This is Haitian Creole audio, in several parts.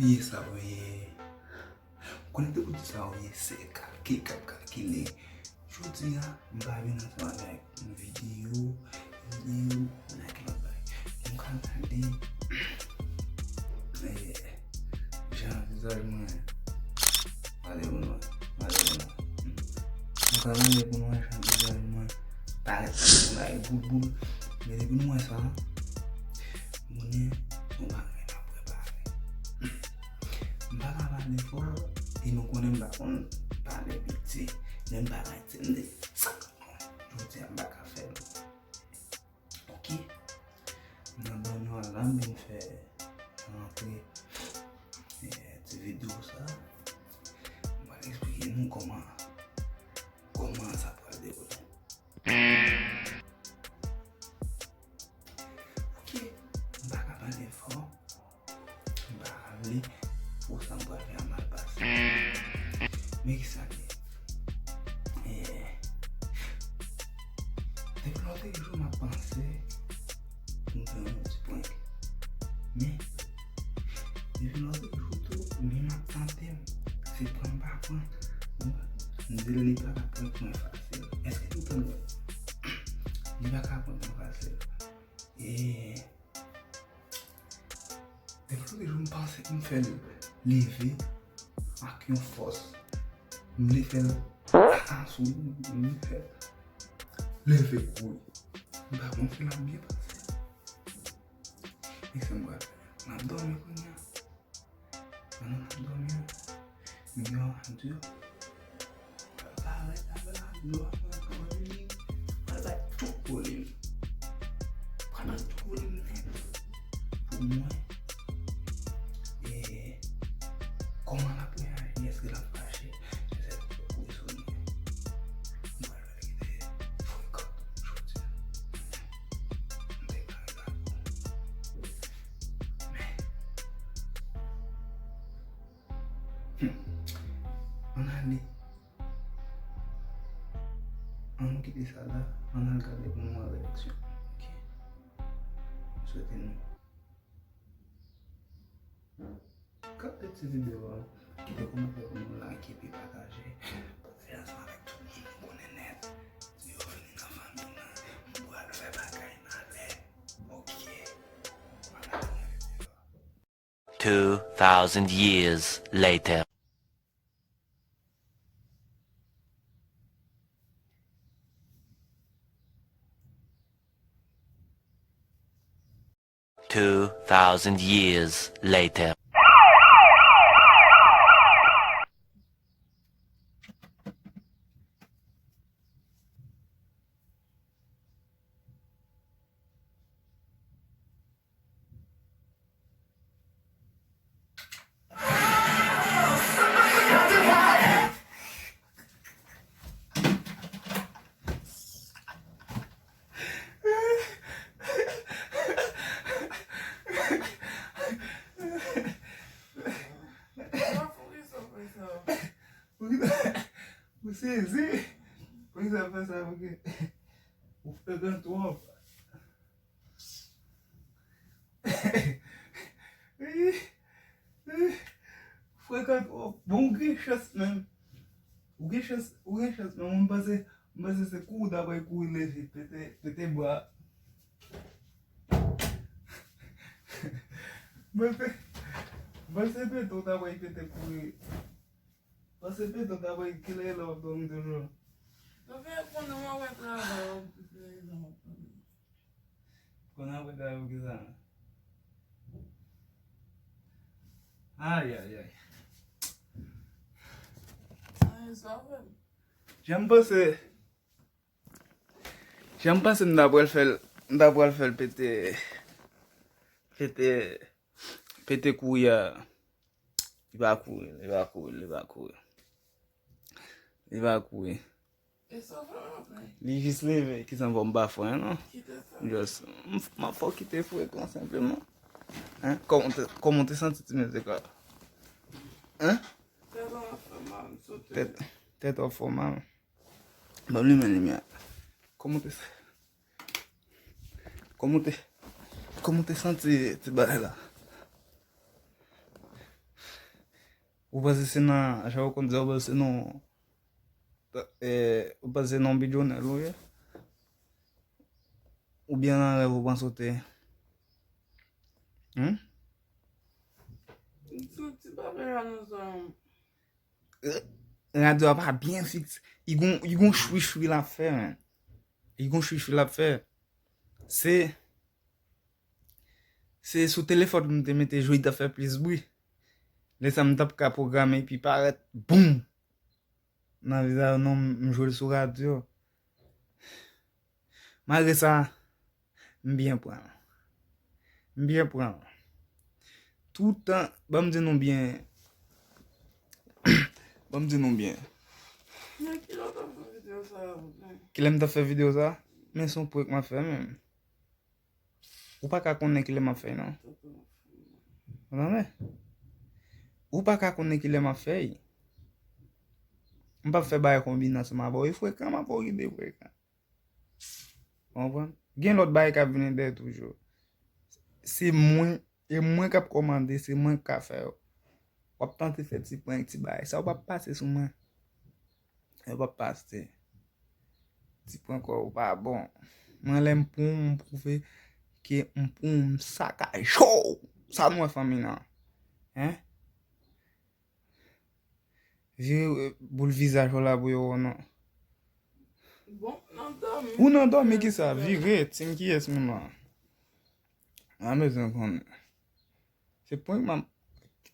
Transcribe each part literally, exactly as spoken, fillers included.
Ye sa w ye. M konnen te pou di sa w ye, se kalkil k ap kalkile. Jodi a, m pa vin ansanm avèk yon videyo, videyo, nèg lòt bagay. M ka gade, eh, jan vizaj mwen. Gade pou nou, gade pou nou. M ka gade pou nou jan vizaj mwen parèt, bagay boul boul. Men depi nou wè sa, m konnen se yon bagay m ap prepare. M pa ka pale fò, e nou konnen m pa konn pale piti. Men m pa ka di m de sa. Jodi a m pa ka fè l. Ok. Nan banyo a la, m vin fè rantre, eh, ti videyo sa. M pral eksplike nou kòman, kòman sa pral dewoule. Ok, m pa ka pale fò. M pa vle pou sa m pral fè a mal pase. Men ki sa k ye? Eh, depi lòt jou m ap panse pou m fè yon ti prank. Men, depi lòt jou tou, men m ap tante m. Se prank pa prank. M di l li pa ka prank mwen fasil. Èske nou tande? Li pa ka prank mwen fasil. E depi lòt jou m panse m fè l leve ak yon fòs. M vle fè l asou li, m vle fè l leve kouri. M pa konn si l ap byen pase. Men sa m pral fè. M ap dòmi kounye a. Pandan m ap dòmi an, m gen yon radyo. Pral parèt avè radyo a, pral pran li, pral bay tout volim. Pral bay tout volim nèt. Pou mwen, e, kòman l ap reyaji, èske l ap fache, èske l ap kouri sou mwen. M pral fè l kite frekan jodi a. M deklare sa pou ou. Men, hmm, ann ale. Ann nou kite sa la, ann al gade pou nou wè reyaksyon. Ok. M swete nou gade ti videyo a, kite kòmantè pou nou, like epi pataje. Pataje ansanm avèk tout moun nou konnen nèt. Di yo vini nan fanmi nan. M pral fè bagay malè. Ok. Ann al gade videyo a. Two thousand years later. Two thousand years later. Ou sezi. Poukisa w fè sa? Poukisa w fè sa? Poukisa? Ou frekan twòp. Frekan twòp. Bon, ou gen chans menm. Ou gen chans, ou gen chans menm. Mwen panse, mwen panse se kou w ta pral kouri leve, pete, pete bra. Mwen panse, mwen panse pete w ta pral pete kouri. Panse pete w ta pral kile lè w ap dòmi toujou. Donk, e konnen w ap wè travay w ap di se rezon w ap dòmi. Konnen w ap wè travay pou kisa? Ay, ay, ay. Ay, sa fè m. Jan m panse, jan m panse m ta pral fè l, m ta pral fè l pete, pete, pete kouri a. Li pa kouri, li pa kouri, li pa kouri. Li pa kouri. E sa fè w la, men? Li jis leve, ki sanble m pa fè anyen, non. Kite sa. Just, m, m ap fè w kite frekan senpleman. Hein? Kòman w te, kòman w te santi ti mizik la? Hein? Tèt an fè mal, m sote. Tèt, tèt an fè w mal. Ban m limen limyè a. Kòman w te, kòman w te, kòman w te santi ti bagay la? Ou panse se nan, jan yo konn di, ou panse se nan, eh, ou panse se nan bilyonè ou ye? Oubyen nan rèv ou panse w te ye? Hmm? Soti pa fè la nan sa. Radyo a pa byen fiks. Li gon, li gon chwichwi l ap fè, men. Li gon chwichwi l ap fè. Se, se sou telefòn m te mete jwe, li t ap fè plis bri. Lè sa m t ap ka pwograme epi parèt, boum! Nan vizaj, non, m jwe l sou radyo. Malgre sa, m byen pran l. M byen pran l. Toutan, ban m di nou byen. Ban m di nou byen. Nan kilè w t ap fè videyo sa a, bouzen? Kilè m t ap fè videyo sa a? Men se yon prank m ap fè menm. Ou pa ka konnen kilè m ap fè l, non. Ou tande? Ou pa ka konnen kilè m ap fè l. M p ap fè bagay konbine ansanm avè w. E frekan, m ap okipe frekan. Ou konprann? Gen lòt bagay k ap vini dèyè toujou. Se mwen, e mwen k ap kòmande, se mwen k ka fè yo. W ap tante fè ti prank, ti bagay. Sa yo p ap pase sou mwen. Yo p ap pase. Ti prank ou pa bon. Mwen lè m pran w, m pwouve ke m pran w, m sakaje w. Sa nou wè fanmi nan? Hein? Vire, eh, boul vizaj ou la pou yo wè w non. Bon, nan dòmi. Ou nan dòmi ki sa? Vire, team kiyès menm la? An bezwen konnen. Se prank m ap,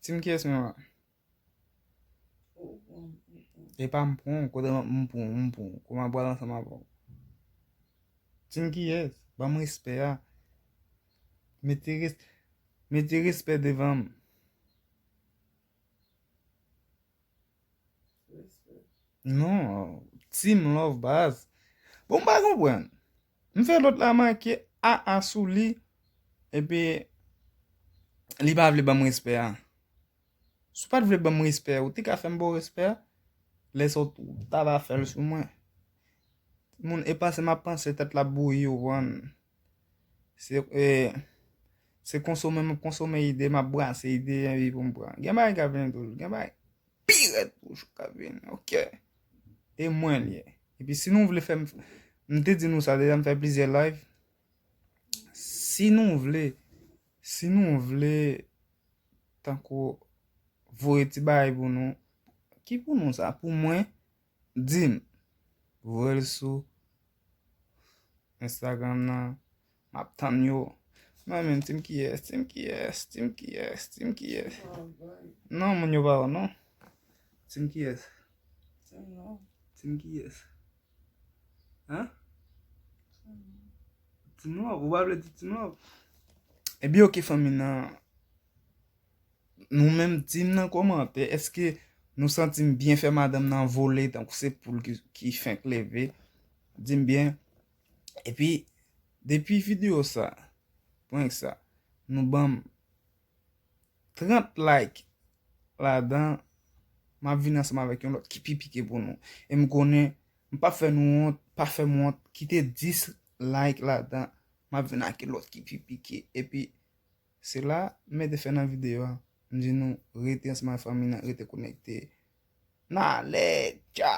team kiyès menm la? Ou pran, ou pran. E pa m pran, kote m, m pran, m pran. Kòman pral ansanm avè w? Team kiyès? Ban m respè a. Mete res-, mete respè devan m. Respè. Non, team love baz. Bon, m pa konprann. M fè lòt la make A A sou li, epi li pa vle ban m respè a. Si w pa t vle ban m respè, ou te ka fè m ba w respè a. Lè sa w ta va fè l sou mwen. Moun, e panse m ap panse, tèt la bouyi, ou konprann. Se, e, se konsome m ap konsome ide, m ap brase ide, epi pou m pran. Gen bagay k ap vin tou, gen bagay pi rèd toujou k ap vin, oke. E mwen l ye. Epi si nou vle fè m, m te di nou sa deja, m fè plizyè live. Si nou vle, si nou vle, tankou voye ti bagay pou nou. Ki pou nou sa? Pou mwen, di m. Voye l sou Instagram nan. M ap tann yo. Non, men, team kiyès, team kiyès, team kiyès, team kiyès. Non, moun yo pa wè, non. Team kiyès? Team kiyès? Hein? Team Love, ou pa vle di Team Love? Ebyen, oke, fanmi nan. Nou menm, di m nan kòmantè, èske nou santi m byen fè madanm nan vole tankou se poul ki, ki fenk leve? Di m byen. Epi, depi videyo sa, prank sa, nou ban m trant like ladan, m ap vin ansanm avèk yon lòt ki pi pike pou nou. E m konnen, m p ap fè nou wont, pa fè m wont, kite dis like ladan, m ap vin ak yon lòt ki pi pike. Epi, se la, m mete fè nan videyo a. M di nou, rete ansanm ak fanmi nan, rete konekte. N ale, tcha!